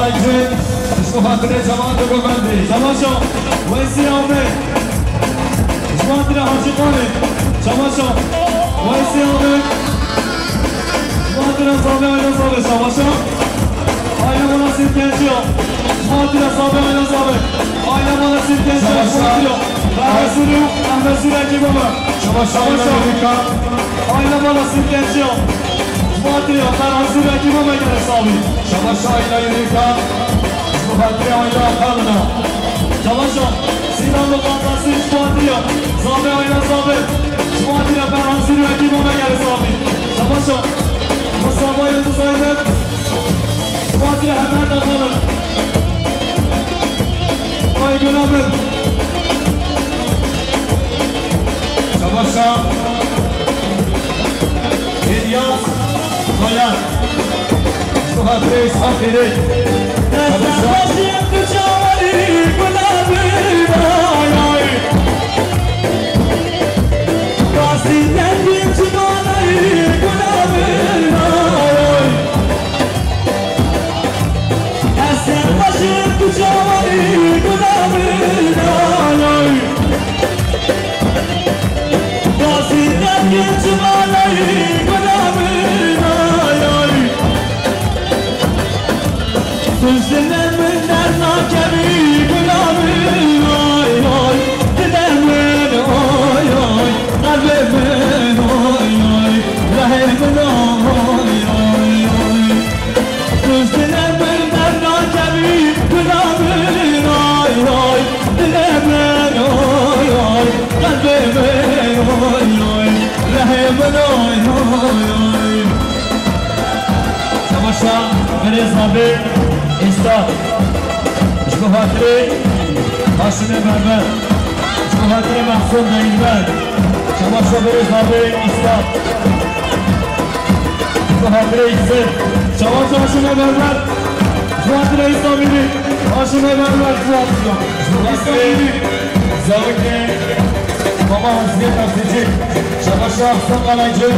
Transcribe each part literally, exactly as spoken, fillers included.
Ji bo xatirê cemaat Govendê. Şabaşo. Weysî Amê. Ji bo xatirê Hacî Xanê. Şabaşo. Weysî Amê. Ji bo xatirê Zavê, aîla Zavê. Şabaşo. Aîla mala Sirkenciya. Ji bo xatirê Zavê, aîla Zavê. Aîla mala Sirkenciya. Şabaşo. Ji bo xatirê Ferhasûrî û Ehmed Zîrekî baba. Şabaşo. Aîla Yûrîka. Aîla mala Sirkenciya. Ji bo xatirê Ferhasûrî wekî baba gere sabî. Şabaşo aîla Yûrîka. Ji bo xatirê aîla Akalina. Şabaşo. Sînan Muqadasî ji bo xatirê Zavê, aîla Zavê. Ji bo xatirê Ferhasûrî wekî baba gere sabî. Şabaşo. Mustafa Yıldız Aydın. Ji bo xatirê Hemed Akalin. Ay gula min. Şabaşo. Elyas Kaya. Ji bo xatirê Îshak Êrê. Şabaşo. Tu ji dilê min dernakevî, gula min, ay, ay, dilê min, ay, ay, qelbê min, ay, ay, rehê min, ay, ay, ay. Şabaşo birêz Zabê Îsta. Ji bo xatirê Haşimê Berber. Ji bo xatirê Mehsûn Deyîrber. Şabaşo birêz Zabê Îsta. Ji bo xatirê Îsê. Şabaşo Haşimê Berber. Ji bo xatirê Îslamîrî. Haşimê Berber ji bo xatirê. Ji bo xatirê Zarokê Baba Heziyê Taksicî. Şabaşo Ehsan Kalaycı.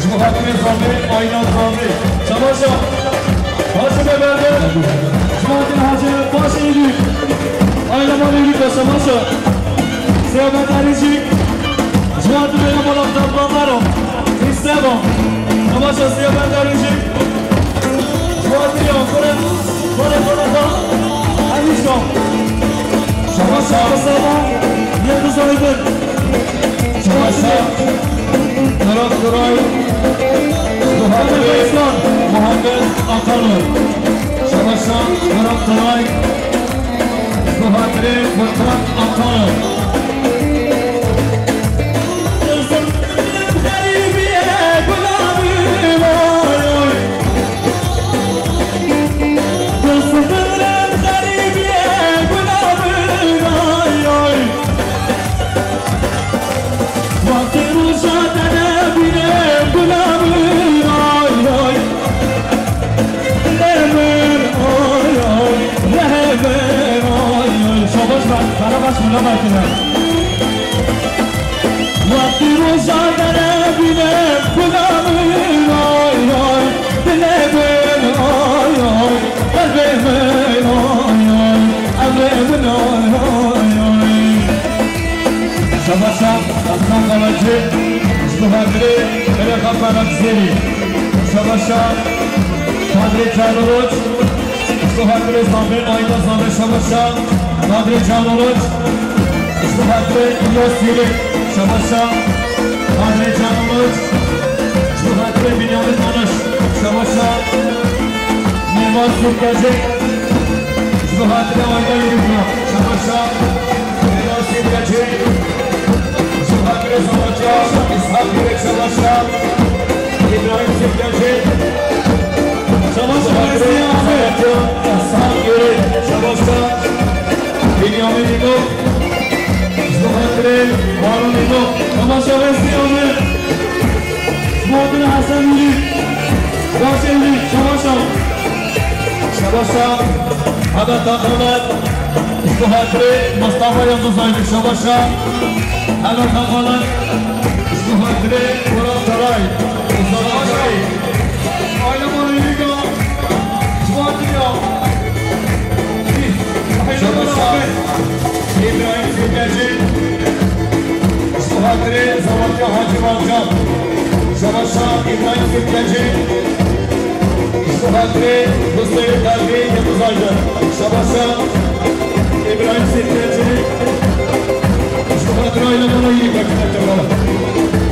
Ji bo xatirê Zabê, aîla Zabê. Şabaşo Haşimê Berber. Ji bo xatirê Hacî Paşê Îlî. Aîla Malê Îlî de şabaşo. Sêya Berdarî jî. Ji bo xatirê Mala Qadbabaro. Îsteva. Şabaşo Sêya Berdarî jî. Ji bo xatirê Ankurê. Xwedê xwe neda. Hemî ji bo. Şabaşo Seba. Yildiz Aydın. Şabaşo Murat Koray. Ji bo xatirê Muhammed Akalın. Şabaşo Murat Koray. Ji bo xatirê Furkan Akalın. Dilê min, ay, ay, rehê min, ay, ay. Şabaş be, beraber şuna bakın. Wextî roja te nebîne, gula min, ay, ay. Dilê min, ay, ay. Qelbê min, ay, ay. Emrê min, ay, ay, ay. Şabaşa Hasan Kavacı, ji bo xatirê Ferê Xapan Akzêrî. Şabaşa Kadrê Canoroç, ji bo xatirê Zabê, aîla Zabê. Şabaşa Kadrê Canoroç, ji bo xatirê İlyas Yürük. Şabaşa Kadrê Canoroç, ji bo xatirê Binyamin Tanış. Şabaşa Mêvan Sirkeci, ji bo xatirê aîla Yürük. Şabaşa Mêvan Sirkeci, ji bo xatirê Savaşa, İshak Yürek Savaşa, İbrahim Sirkeci, Savaşa, Savaşa, İshak Yürek Savaşa, Binyamin İnok, ji bo xatirê Harun İnok, Savaşa, Siyame, ji bo xatirê Hesen Yürek, Başê Yürek, Savaşa. Şabaşa Hemed Akalan, ji bo xatirê Mustafa Yıldız Aydın. Şabaşa Hemed Akalan, ji bo xatirê Murat Karay. Mustafa Karay. Aile Manayika, ji bo xatirê Xatirê Huseyîn Kadrî Yildizaydin. Şabaşa Îbrahîm Sêdkencî. Ji bo xatirê aîla mala Yîrîka kî te teva.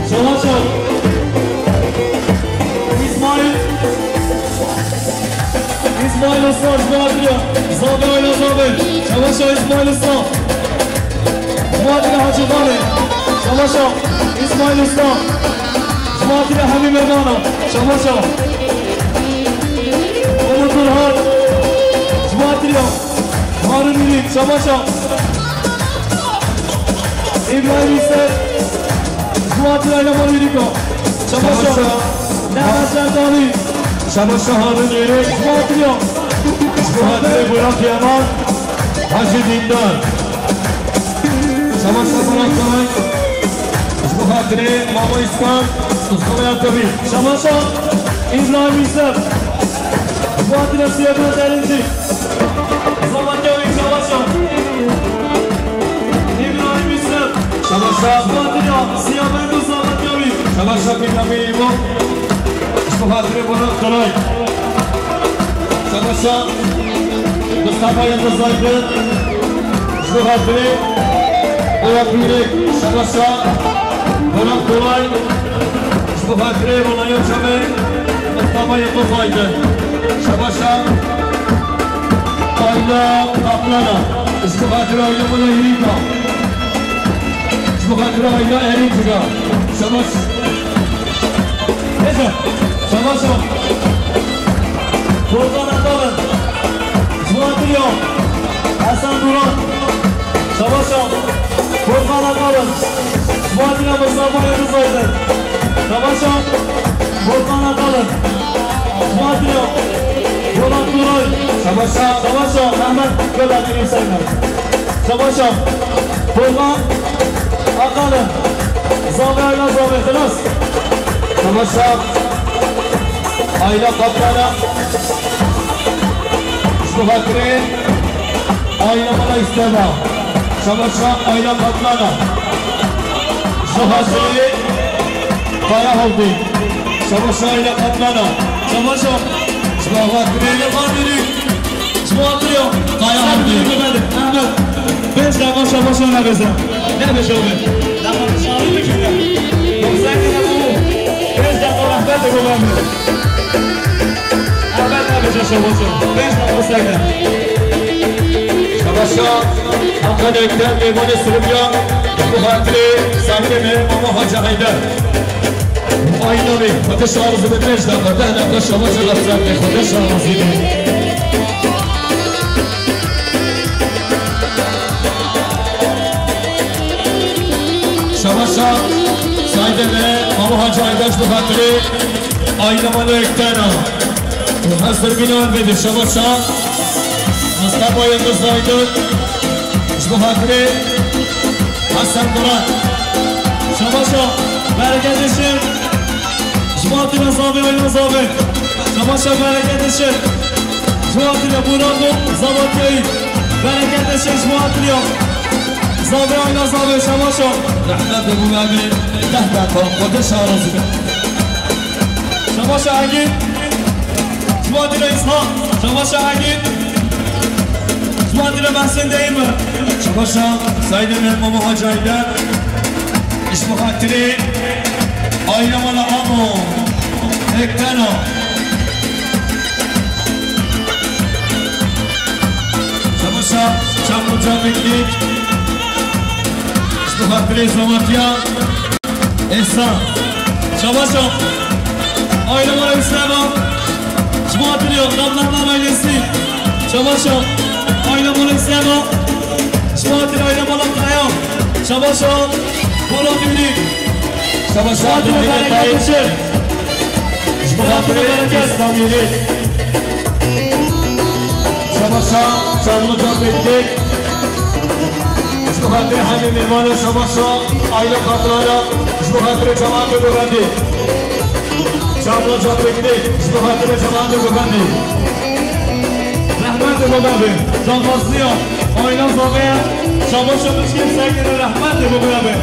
Şabaşa. Îsmaîl. Îsmaîl Usta ji bo xatirê. Zavê aîla Zavê. Şabaşa Îsmaîl Usta. Ji bo xatirê Hacî Xanê. Şabaşa Îsmaîl Usta. Ji bo xatirê hemî mêvana. Şabaşa. Umut Burhan. Ji bo xatirê Harun Yürük. Şabaşa. İbrahim İstek. Ji bo xatirê aîla mala Yîrîka. Şabaşa. Şabaşa. Mehmet Şerdalî. Şabaşa Harun Yürük. Ji bo xatirê. Ji bo xatirê Burak Yaman. Hacî Dîndar. Şabaşa Burak Yaman. Ji bo xatirê Mamo Îskan. Mustafa Yatobî. Şabaşa Îbrahîm Îstek. Ji bo xatirê Siyabûn Derincî. Zamankewi Şabaşa. Îbrahîm Îstek. Şabaşa. Ji bo xatirê Siyabûn Zamankewi. Şabaşa Bînyamîn Îbo. Ji bo xatirê Burak Tolay. Şabaşa Mustafa Yildizaydin. Ji bo xatirê Burak Yürük. Şabaşa Burak Tolay. Ji bo xatirê Ronaldo Çamê, Mustafa Yildizaydin. Şabaşa aîla Kaplana. Ji bo xatirê aîla mala Yîrîka. Ji bo xatirê aîla Erînçika. Şabaş. Hêja. Şabaşa. Furkan Atalın. Ji bo xatirê Hesen Duran. Şabaşa. Furkan Atalın. Ji bo xatirê Mustafa Yildizaydin. Şabaşa. Furkan Atalın. Ji bo xatirê Polat Duran. Şabaşa. Şabaşa. Mehmet Göbekli Hüseyin. Şabaşa. Furkan Atalın. Zavê aîla Zavê. Xilas. Şabaşa. Aîla Kaplana. Ji bo xatirê aîla mala Îstema. Şabaşa aîla Kaplana. Ji bo xatirê Kaya Hewdî. Şabaşa aîla Kaplana. Şabaşa. Ji bo xatirê Lê Xatirî. Ji bo xatirê Kaya Hewdî. Mehmet. Pênc deqa şabaşa nebêje. Nebêje wê. Dema şarî bikire. Pênc deqa rehmet ê bo Mehmet. Ahmet abi, şabaşa. Pênc deqa seyde. Şabaşa, Hakan Ökten, mêvanê Silivya, bi xatirê Saîdê me, Mama Hacı Heyder. Aîla me, xwe te şarj be pênc deqa, deh deqa şabaşa, xwe te şarj be. Şabaşa, Saîdê me, Mamo Hacı Aydaş bi xatirê aîla mala Ektena. Hazir bînan vêde şabaşa. Mustafa Yıldız Aydın. Ji bo xatirê Hasan Murat. Şabaşa, bereketê şêr. Ji bo xatirê Zavê, aîla Zavê. Şabaşa, bereketê şêr. Ji bo xatirê Burak û Zavatiyayî. Bereketê şêr ji bo xatirê Zavê, aîla Zavê. Şabaşa. Rehmet ê bo me bê. Deh deqa, xwe te şarj be. Şabaşa Egîn. Ji bo xatirê Îshak. Şabaşa Egîn. Ji bo xatirê Mehsên Deyîr be. Şabaşa Saîdê me, Mamo Hacı Ayden. Ji bo xatirê aîla mala Amo. Ektena. Şabaşa Çamlıca Beklik. Ji bo xatirê Zavatiya. Êsa. Şabaşa. Aîla mala Îslama. Ji bo xatirê Kaplanlar aîlesi. Şabaşa. Aîla mala Îslama. Ji bo xatirê aîla mala Kaya. Şabaşa. Bola Bîrî. Şabaşa. Ji bo xatirê bereketê şêr. Ji bo xatirê Îslam Yürek. Şabaşa Çamlıca Beklik. Ji bo xatirê hemî mêvanan şabaşa aîla Kaplana. Ji bo xatirê cemaetê Govendî. Çamlıca Beklik. Ji bo xatirê cemaetê Govendî. Rehmetê bo me bê. Canxwaziya aîla Zavê ye. Şabaşa min şikê sekine, rehmetê bo me bê.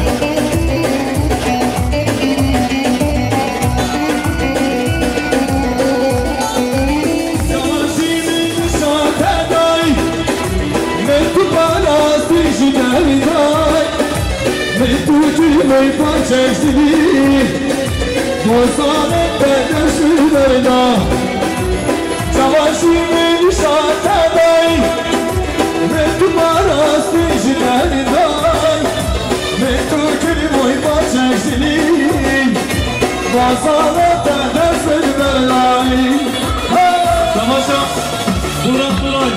Parçek dilî, bozanê te dest berda. Çawa jî min nîşan te day. Min tu parastî ji me day. Min tu kir boy parçek dilî. Bozanê te dest berda. Hey! Temaşa. Murat Turay.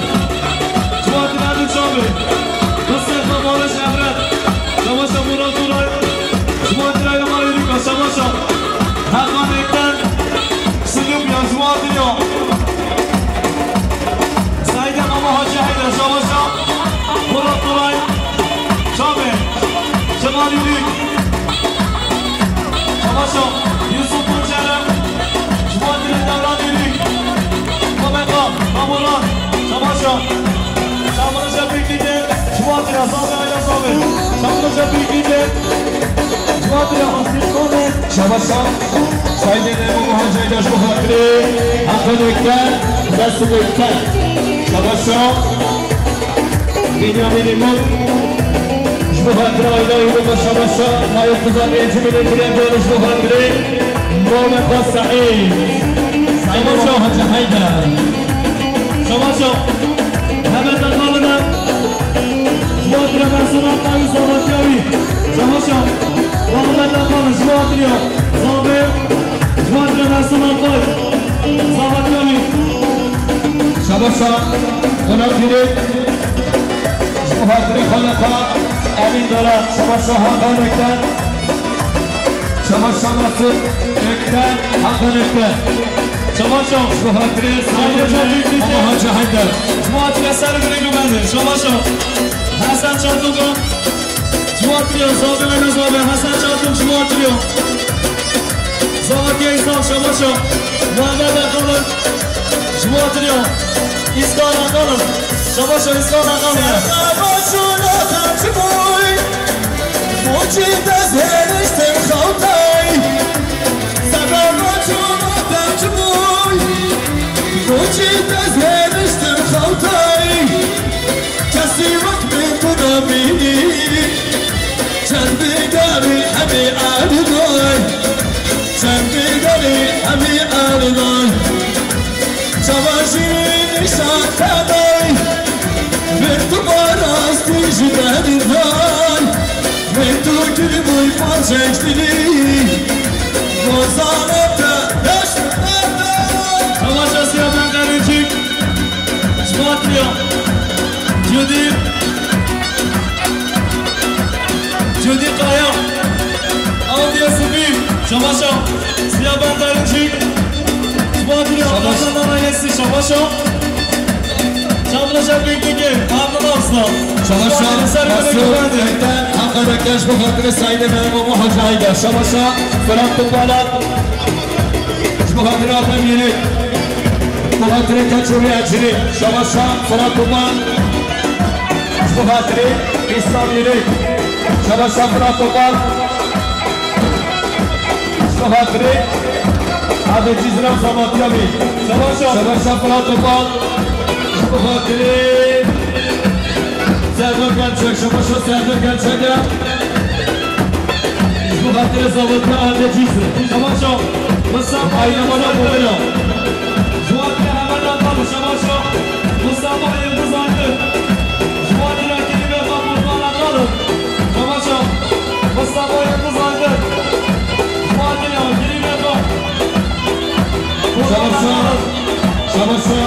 Ciwatî Erdî Çavê. Mustafa Barış Evret. Şabaşa Murat Turay. Ciwatî Erdî Marîka. Şabaşa. Hakan Ekten. Silivya. Ciwatî ya. Saîdê Mama Hacı Heyder. Şabaşa. Murat Turay. Çavê. Şemal Yürük. Şabaşa. Yusuf Tunçerem. Ciwatî Devran Yürük. Komeka, Kamuran, Çamaşa, Çamlıca Piknik'e, Çuvatira, Zabe, Ayla Zabe, Çamlıca Piknik'e, Çuvatira, Hasretone, Çamaşa, Saydene, Muhacayda, Şuhatri, Hakan Ökten, Resul Ökten, Çamaşa, Bînyamînê min, ji bo xatirê aîleyê min, Şabaşa, nayê Xizanê Cimînê Diryabiyê, ji bo xatirê Mola Xwe Seîd. Şabaşa. Hacı Heyder. Şabaşa. Mehmet Akalına. Ji bo xatirê Mersûna Tayû Zavatiyawî. Şabaşa. Mehmet Akalın, ji bo xatirê Zabe. Ji bo xatirê Mersûna Tay. Zavatiyawî. Şabaşa. Qonaxînê. Ji bo xatirê xalê xwe Emîn Dara, Şabaşa Hakan Ekten, Şabaşa Mesut Ekten, Hakan Ekten. Şabaşa. Ji bo xatirê Saîdê Mama Hacı Heyder. Ji bo xatirê ser binê gumendê. Şabaşa. Hesen Çardogan. Ji bo xatirê Zabe Mehmet Zabe. Hesen Çardogan ji bo xatirê. Zavatiyê Îskan, Şabaşa. Muhammed Akalın. Ji bo xatirê. Îskan Akalın. Şabaşa Îskan Akalın. Seba çûna te çi bûy? Bûçî dest hêriştin xewtay. Seba çûna te çi bûy? Bûçî dest hêriştin xewtay. Kesî wek min tu namînî. Çend bigarî hemî erdî doy. Çend bigarî hemî erdî doy. Çawa jî nîşan te day. Min tu parastî ji me day. Min tu kiribûy parçek dilî. Bozanê te dest berda. Temaşa Siya Bengalî çî. Ji bo xatirê Cudî. Cudî Kaya. Ew diye sibî. Şabaşa. Siya Bengalî çî. Ji bo xatirê Şabaş. Hakan Nana Yesî. Şabaşa. Şabaşa Bekdikê. Abdullah Aslan. Şabaşa. Ji bo xatirê Serkan Mesut Efendi. Ekten, Hakan Bektaş, ji bo xatirê Saîdê Mehmet Hacı Heyder. Şabaşa. Fırat Topalak. Ji bo xatirê Atem Yürek. Ji bo xatirê Keçûrî Ecrî. Şabaşa Fırat Topal. Ji bo xatirê Îslam Yürek. Şabaşa Fırat Topal. Ji bo xatirê Adê Cizra Zamatiyabî. Şabaşa. Şabaşa Fırat Topal. Ji bo xatirê Serdar Gençek. Şabaşa Serdar Gençek ya. Ji bo xatirê Zavatî Erdê Cîzir. Şabaşa. Mustafa Aydemara Bobira. Ji bo xatirê Hemed Atal. Şabaşa. Mustafa Yıldız Aydın. Ji bo xatirê Kerîm Efa Kurban Atal. Şabaşa. Mustafa Yıldız Aydın. Ji bo xatirê Kerîm Efa Kurban Atal. Şabaşa. Şabaşa.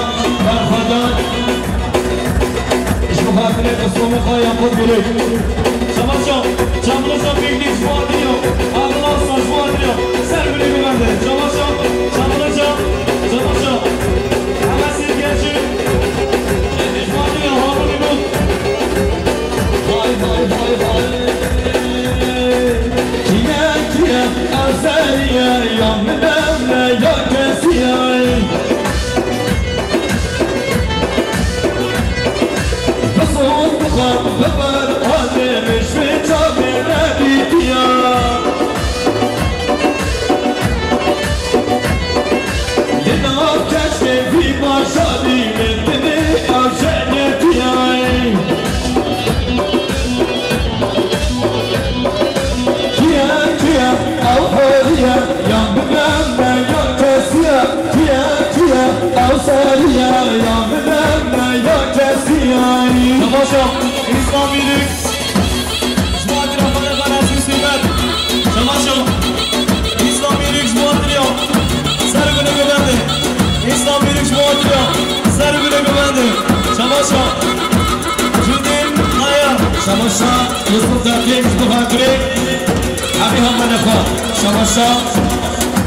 Berxwedar. Ji bo xatirê Qisûmê xwe Yaqûb Gulê. Şabaşa, Çamlıca Piknik ji bo xatirê. Abdullah Usta ji bo xatirê. Ser binê bibende. Şabaşa, Çamlıca, Şabaşa. Hemesî Gerçi. Ji bo xatirê Harûnî Mût. Vay, vay, vay, vay. Kî ye, kî ye? Ezeliye ya min e, ne ya kesî ye? Bi zor bixwam, bi ber alê min ji vê çavê nedîtiya. Li nav keşkê vî bajarî min dinê ew jenê tiyay. Kî ye, Seriya ya min em ne ya kesî ayî. Şabaşa, Îslam Yürük. Ji bo hatira xwe de Ferhasî Sîmet. Şabaşa, Îslam Yürük ji bo hatiriya. Ser gule guvende. Îslam Yürük ji bo hatiriya. Ser gule guvende. Şabaşa. Cudîn Kaya. Şabaşa, Yusuf Derdim ji bo hatirê. Hemî hemene xwe. Şabaşa.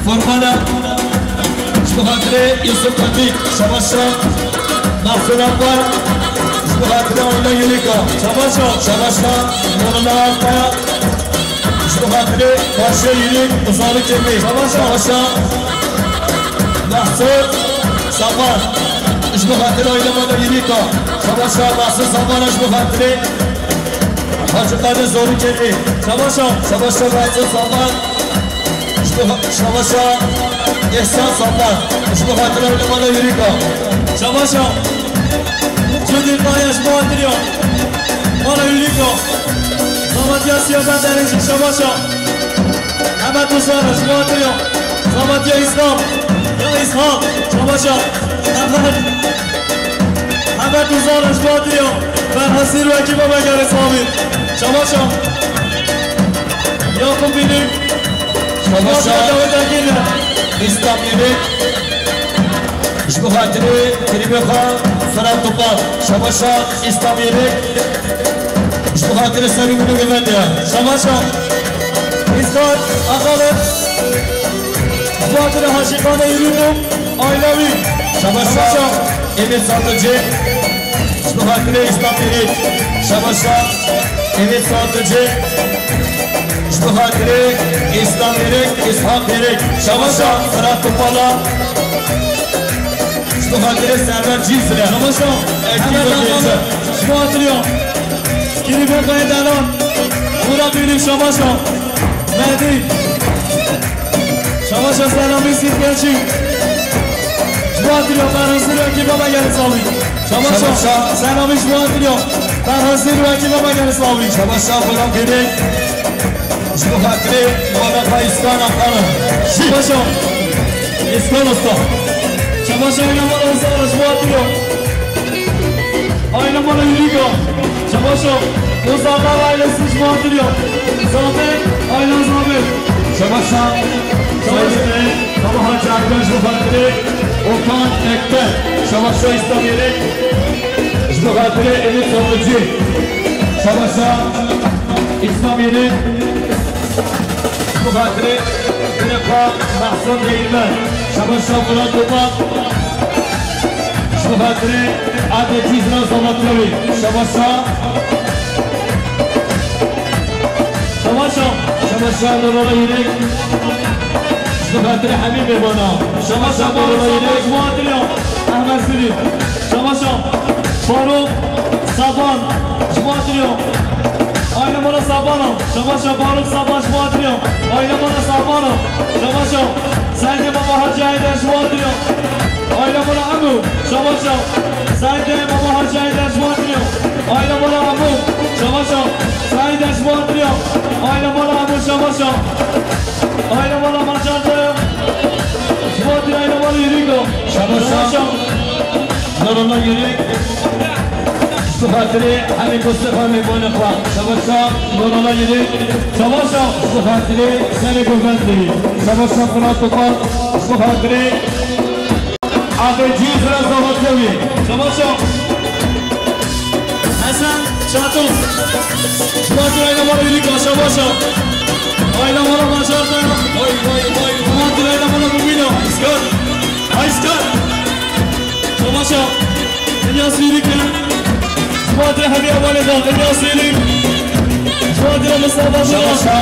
Formana. Ji bo hatirê Yusuf Fatîk, şabaşa. Mahsun Akbar, ji bo hatirê Ayla Yurîka, şabaşa, şabaşa. Nurullah Akbar, ji bo hatirê Paşê Yurîk, Uzarî Kemî, şabaşa, şabaşa. Mahsun Safar, ji bo hatirê Ayla Mala Yurîka, şabaşa. Mahsun Safar, ji bo hatirê Hacı Kadir Zorî Kemî, şabaşa, şabaşa. Mahsun Safar. Ji bo şabaşa Îhsan Sapa, ji bo hatira Mala Yurîka. Şabaşa. Cudî Kaya ji bo hatiriya Mala Yurîka. Zamatiya Siyaben Derêjî, şabaşa. Hemed Uzara ji bo hatiriya. Zamatiya Îslam. Ya Îshak, şabaşa. Hemed. Hemed Uzara ji bo hatiriya. Ferhasî Rûekî Baba Gerê Samî. Şabaşa. Yakup Bînî. Şabaşa. Îslam Yürek. Ji bo hatirê klîbê xwe Firat Topal. Şabaşa Îslam Yürek. Ji bo hatirê serî min û gevendê. Şabaşa. Îslam Akale. Ji bo hatirê Haşîkane Yürek û aîla wî. Şabaşa. Şabaşa. Emir Satıcı. Ji bo hatirê Îslam Yürek. Şabaşa. Emir Satıcı. Ji bo hatirê Îslam Yürek, Îshak Yürek. Şabaşa. Firat Topala. Ji bo hatirê Server Cizre. Şabaşa. Ekî Hemen Beyza. Ji bo hatiriya. Kirî Bey Kaya Dalan. Murat Ünlü, şabaşa. Mehdi. Şabaşa Selamî Sîrkeçî. Ji bo hatiriya Ferhasî Rûekî Baba Gerê Samî. Şabaşa. Şabaşa. Selamî ji bo hatiriya Ferhasî Rûekî Baba Gerê Samî. Şabaşa Firat Yürek. Ji bo hatirê Mehmet Îskan Akana. Şabaşa. Îskan Usta. Şabaşa Îskan Usta, ji bo hatiriya. Aîla Mala Yurîka. Şabaşa. Bo Zafer aîlesî ji bo hatiriya. Zafer, aîla Zafer. Şabaşa. Şabaşa. Sayın Baba Hacı Akbaş ji bo hatirê Okan Ekber. Şabaşa Îslam Yürek. Ji bo hatirê Emîr Satıcı. Şabaşa Îslam Yürek. Ji bo hatirê binê xwe Mehsan Değirmen. Şabaşa Murat Topal. Ji bo hatirê Adê Cizra Zamatyawi. Şabaşa. Şabaşa. Şabaşa Nurala Yürek. Ji bo hatirê hemî mêvana. Şabaşa Nurala Yürek. Ji bo hatirê Ahmet Sirî. Şabaşa. Faruk Saban. Ji bo hatiriya. Aîla Mala Sabana. Şabaşa Faruk Saban ji bo hatiriya. Aîla Mala Sabana. Şabaşa. Seydê Baba Hacı Haydar ji bo hatiriya. Aîla Mala Emo. Şabaşa. Seydê Baba Hacı Haydar ji bo hatiriya. Aîla Mala Emo. Şabaşa. Seydê ji bo hatiriya. Aîla Mala Emo. Şabaşa. Aîla Mala Macar da. Ji bo hatiriya Aîla Mala Yurîka. Şabaşa. Şabaşa. Nurullah Yürek. Ji bo hatirê hemî Mustafa mêvanê xwe. Şabaşa Nurullah Yürek. Şabaşa. Ji bo hatirê Serê Govendlî. Şabaşa Firat Topal. Ji bo hatirê Adê Cizra Zavatya wî. Şabaşa. Hesen Çato. Ji bo hatirê Aîla Mala Yurîka. Şabaşa. Aîla Mala Macar da. Vay, vay, vay. Ji bo hatirê Aîla Mala Mumîna. Îskar. Ay Îskar. Şabaşa. Îlyas Yürüke. Ji bo hatirê hemî hevalê da. Îlyas Yürük. Ji bo hatirê Mustafa Şabaşa.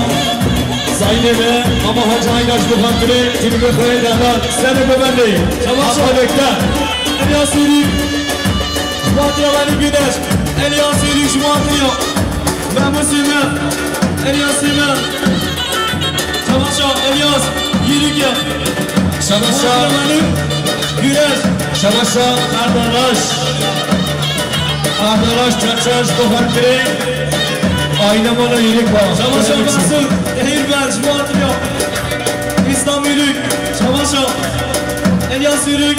Zayînê me, Mama Hacı Aydaş ji bo hatirê, tîmê xwe ye derman. Serê govendê. Şabaşa. Hatta bekle. Îlyas Yürük. Ji bo hatirê Velî Güneş. Îlyas Yürük ji bo hatirê. Mehmûd Sîmen. Îlyas Sîmen. Şabaşa Elyas Yürüke. Şabaşa. Muhammed Güneş. Şabaşa Erdalaş. Erdalaş Çerçer ji bo hatirê. Aîla Mala Yürük ba. Şabaşa Mesut Ehirben ji bo hatirê. İslam Yürük. Şabaşa Elyas Yürük.